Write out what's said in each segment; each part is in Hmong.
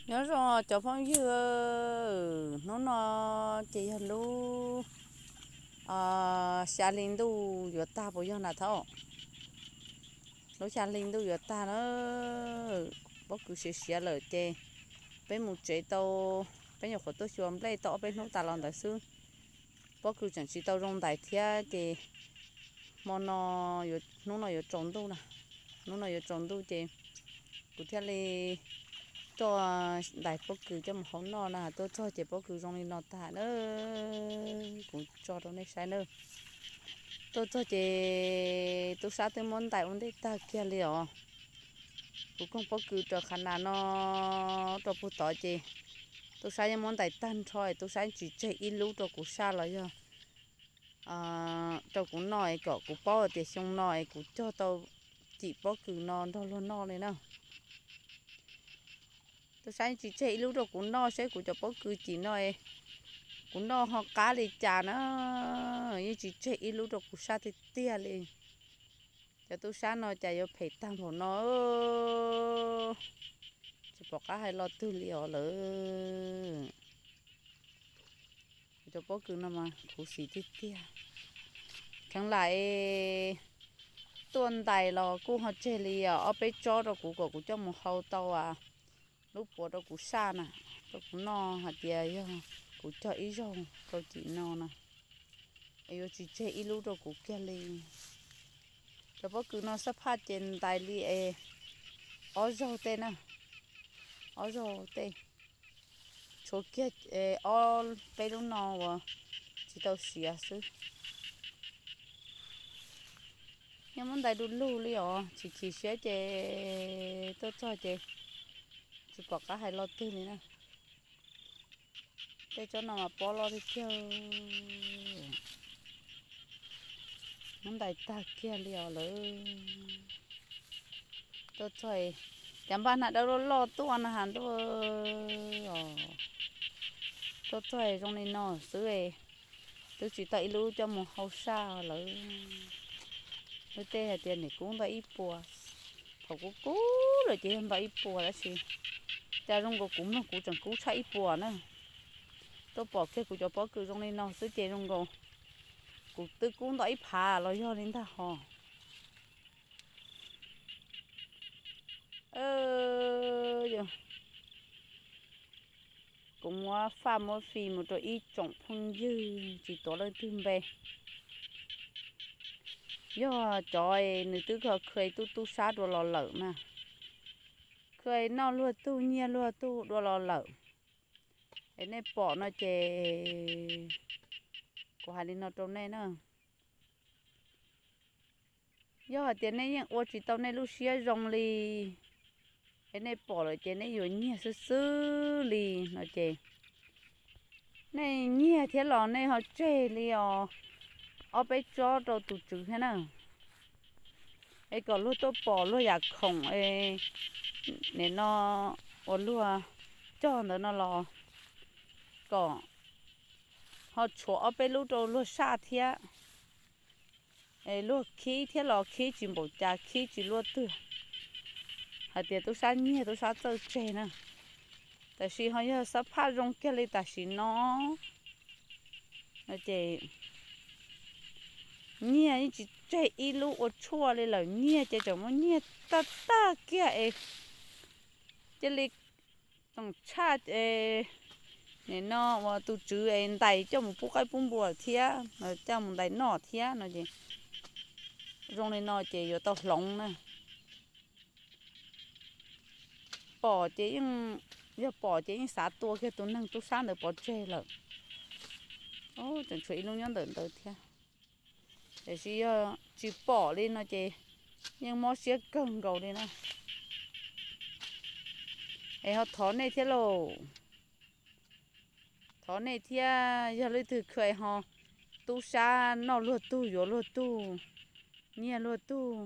Nyob zoo cov phooj ywg, hnub no ces yog lub xya hli ntuj yuav tag puas yog na thaum? Lub xya hli ntuj yuav tag na, pob kws siav siav lawm ces peb mus tsev tau, peb nyuam qhuav tuaj xyuas nplej tau ob peb hnub tas los ntawd xwb. Pob kws tseem tsis tau zoo ntais thiab ces hmo no, hnub no yuav tsaus ntuj na, hnub no yuav tsaus ntuj ces kuv thiaj li tuaj ntais pob kws coj mus hau noj na. Tuaj txog ces pob kws zoo li no tag na, kuv tso rau nej saib na. Tuaj txog ces tub sab twb muab ntais ua ntej tag kiag li os. Kuv koog pob kws raws qhab nas no rau puag tod ces tub sab yeej muab ntais tag nrho, tub sab tsis tseg ib lub rau kuv saj los yog rau kuv noj es kom kuv paub tias xyoo no es kuv cog tau cim pob kws no nrog luag noj li na. Tub sab yeej tsis tseg ib lub rau kuv noj, saib kuv cov pob kws cim no es kuv noj ho qab li cas na, yeej tsis tseg ib lub rau kuv saj tiag tiag li. Cov tub sab no cas yuav phem tag npaum no, tsis pom qab hais lo twg li os lawm. Cov pob kws no mas khuv xim tiag tiag. Kheev lam tuaj ntais los kuj ho tseg li ob peb tsob rau kuv kom kuv coj mus hau tau lub puav rau kuv saj na, rau kuv noj hais tias yog kuv cog ib zaug rau cim no na, es yuav tsis tseg ib lub rau kuv kiag li. Cov pob kws no xab phaj ces ntais li es ob zaug tej na, ob zaug tej, tshuav kiag ob peb lub no uas tsis tau siav xwb. Yeej muab ntais du lug li os, chim chim siab ces tuaj txog ces tsis pom qab hais lo twg li na. Tej tsob no mas pob loj tiag tiag, muab ntais tag kiag li os lawm. Tuaj txog, cov npaj hna dawb loj loj tuaj na has ntuj os. Tuaj txog zoo li no xwb, twb tsis tau ib lub coj mus hau saj lawm. Lub tej hais tias niam kub ntau ib puas, thaum kub kub lawm ces yog ntau ib puas tab sis cas zoo nkaus kuv mloog kuv tseem kub tshaj ib puas na. Tuaj pom kiag kuv cov pob kws zoo li no xwb ces zoo nkaus kuv twb kub ntau ib phav los yog li ntag hos. Kuv muab faj muab fim mus rau ib tsoom phooj ywg tsis tuav leej twg npe. Yog cov nws twb kho khw tub tub sab dua los lawm na, khw noj luag tug nyiag luag tug dua los lawm, es nej pom no ces kuv hais li no rau nej na. Yog hais tias nej yeej ua tsis tau nej lub siab zoo li, es nej pom lawm ces nej yuav nyiag xwb xwb li no ces nej nyiag thiab los nej ho tseg li os, ob peb tsob rau tus tswv thiab na. Es kom luag tuaj pom luag yam khoom nim no uas luag cog ntawd no los kom ho tshuav ob peb lub rau luag saj thiab. Es luag khib thiab los khib tsis npaum cas, khib tsis luaj twg, hais tias tub sab nyiag tub sab txawj tseg na. Tab sis ho yog xab phaj zoo kiag li tam sim no no ces nyiag yeej tsis tseg ib lub ua tshuaj li lawm, nyiag ces tseem muab nyiag tag tag kiag es cia li tseem tshaj es nim no uas tus tswv es ntais coj mus pub qaib pub npua thiab, coj mus ntais noj thiab no ces zoo li no ces yuav tau hloov na. Pom ces yeej, yog pom ces yeej xav tua kiag tus neeg tub sab ntawd pov tseg lawm. Tseem tshuav ib lub nyob ntawm ntawd thiab. Tiam sis yog tsis pom li no ces yeej mob siab kawg nkaus li na. Es ho thov nej thiab lauj, thov nej thiab, yog leej twg kha ho tub sab noj luag tug yuav luag tug, nyiag luag tug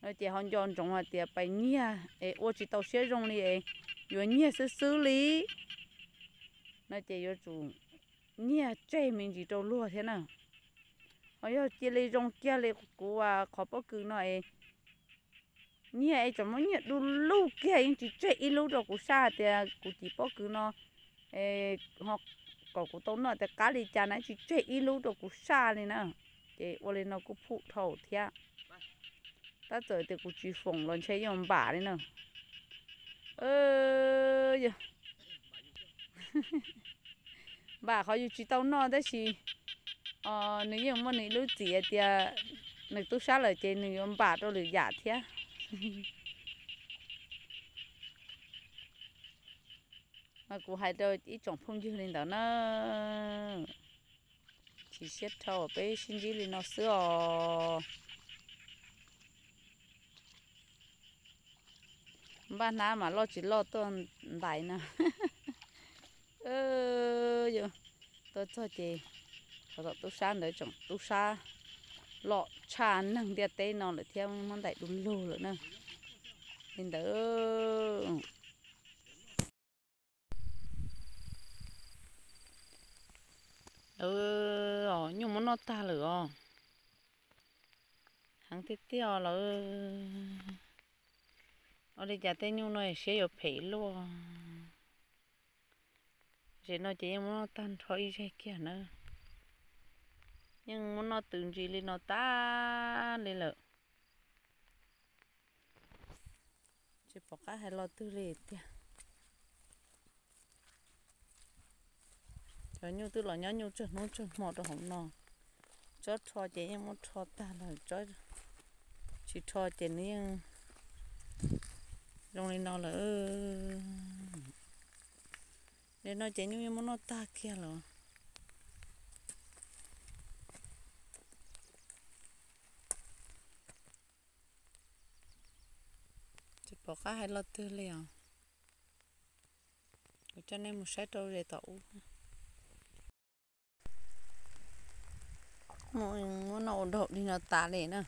no ces ho nco ntsoov hais tias pais nyiag es ua tsis tau siab zoo li es yuav nyiag xwb xwb li no ces yuav tsum nyiag tseg me ntsis rau luag thiab na. Ho yog cia li zoo kiag li kuv qhov pob kws no es Nyiag es tseem muab nyiag du lug kiag, yeej tsis tseg ib lub rau kuv saj hais tias kuv cim pob kws no ho kom kuv tau noj tias qab li cas na, tsis tseg ib lub rau kuv saj li na. Ces ua li no kuj phum dhau thiab. Tab txawm tias kuv tsis foom los ntshe yeej npam li na. Yog npam qhov yus tsis tau noj tab sis nws yeej muaj nws ib lub txim hais tias nws tub sab lawm ces nws yuav npam rau lwm yam thiab. Mas kuv hais rau ib tsoom phooj ywg li ntawd na, chim siab dhau peb sib ntsib li no xwb os. Npaj hnab mas loj tsis loj tuaj ntais na. Tuaj txog ces thaum tub sab ntawd tseem tub sab loj tshaj neeg ntiaj teb no lawm thiab, muab ntais du lug lawm na. Li ntawd. Lawv os, nyuj muab noj tag lawm os. Heev tiag tiag os lawv. Ua li cas tej nyuj no siab yuav phem luaj. Zem no ces yeej muab noj tag nrho ib zej kiag na. Yeej muab noj tws ntsis li no tag li lawm. Tsis pom qab hais lo twg li tiag. Cov nyuj twb los nyob nyuj tsawg hnub tsawg hmo rau hauv no. Tsob rho ces yeej muab rho tag lawm, tsis rho ces nws yeej zoo li no lawm. Li no ces nyuj yeej muab noj tag kiag lawm. Tsis pom qab hais lo twg li os. Kuv coj nej mus saib rau zes tom ub. Muab noj ua daug li no tas li na.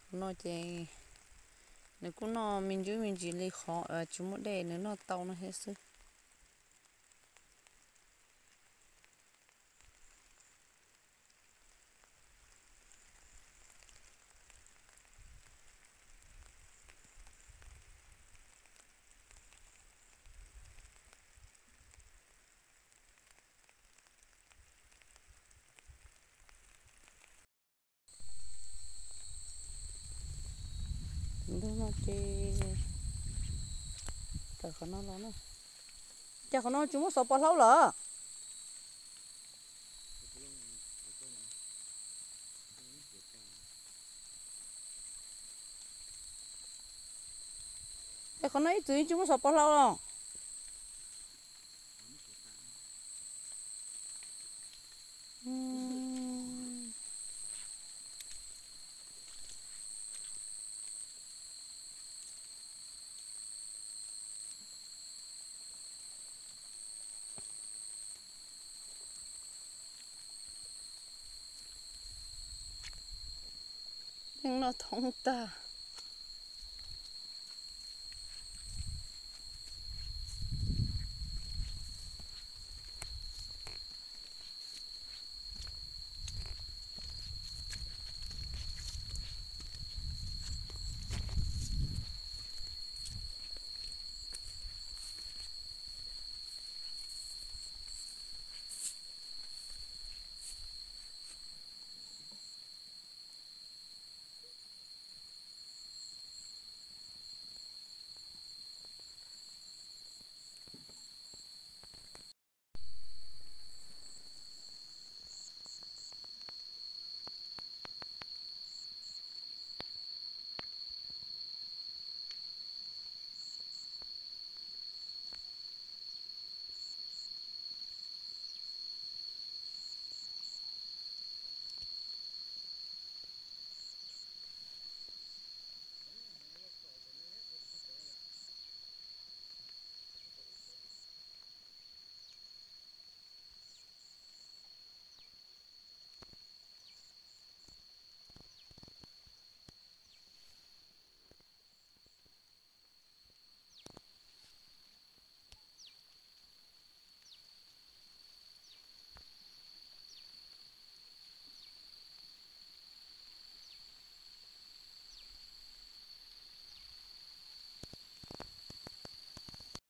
Qhov no ces nws kuj noj me ntsis me ntsis li qhov tsis muaj dej nws noj tau no thiab xwb. Ntug no ces tawm qhov no los na. Cas qhov no tsis muaj xov pos hlaub lawm? Es qhov no ib txwm tsis muaj xov pos hlaub los? Yeej noj thoob tag.